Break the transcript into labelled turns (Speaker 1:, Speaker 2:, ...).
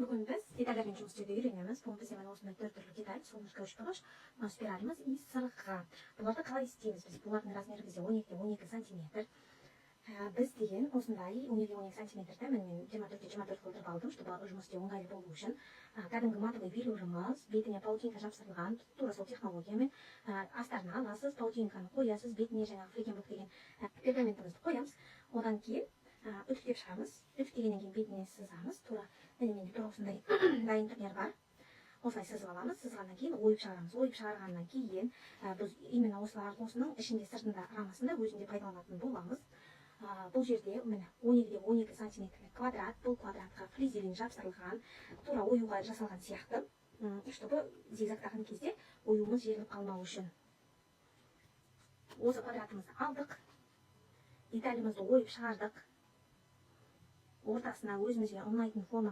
Speaker 1: Бүгін біз детальдармен жұмыс істеуді үйренеміз. Бүгін бізде, міне, осындай төрт түрлі деталь: солнышко, үшбұрыш, мынау спираліміз и сырға. Бұларды қалай істейміз біз? Бұлардың размері бізде 12 де 12 сантиметр. Біз деген осындай 12 де 12 сантиметрді, міне, мен 24 де 24 қылдырып алдым, чтобы жұмыс істеу ыңғайлы болу үшін. Кәдімгі матовый велюрымыз, бетіне паутинка жапсырылған, тура сол технологиямен. Астарына аласыз, паутинканы қоясыз, бетіне жаңағы фрикенбук деген пергаментімізді қоямыз. Одан кейін үтіктеп шығамыз. Үтіктегеннен кейін бетіне сызамыз тура. Міне, менде тура осындай дайын түрлері бар. Осылай сызып аламыз. Сызғаннан кейін ойып шығарамыз. Ойып шығарғаннан кейін біз именно осылар, осының ішінде, сыртында, рамасында өзінде пайдаланатын боламыз. Бұл жерде, міне, 12 де 12 сантиметрлік квадрат. Бұл квадратқа флизелин жапсырылған, тура оюға жасалған сияқты, чтобы зигзагтаған кезде оюымыз жиырылып қалмау үшін. Осы квадратымызды алдық, деталімізді ойып шығардық, ортасына өзімізге ұнайтын форма